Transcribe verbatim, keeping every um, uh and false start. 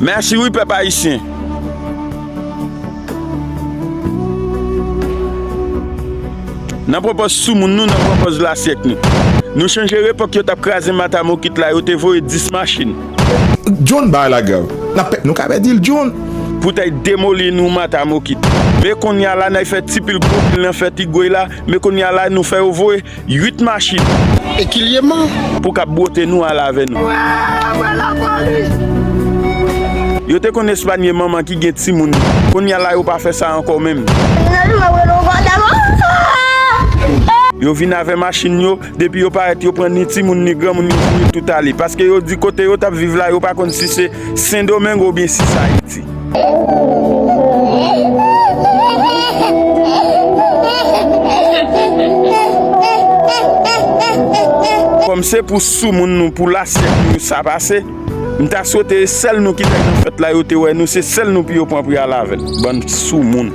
Mèsi wi pèp ayisyen. Nan pran pòz soumoun nou, nan pran pòz lasyèk nou. Nou chanje epòk yo t ap kraze Matamokit la, yo te voye dis machin. John bay la grav. N ap pè-, nou ka pèdi l John. Pou t al demoli nou Matamokit. Men kounye a la, n al fè ti pil gwo pil nan fè Tigwey la. Men kounye a la, nou fè yo voye uit machin. Ekilyèman. Pou k ap bwote nou al avè nou. Yo te konn espanye manman ki gen timoun. Kounye a la, yo pa fè sa ankò menm. Yo vin avè machin yo, depi yo parèt, yo pran ni timoun, ni granmoun, yo voye tout ale. Paske yo di kote yo t ap viv la, yo pa konn si se Sendomeng oubyen si se Ayiti. Kòm se pou soumoun nou, pou lasyèt nou sa pase, m ta swete e sèl nou ki t nan fèt la, yo te wè nou, se sèl nou pou yo pran pou y al avè l. Bann soumoun.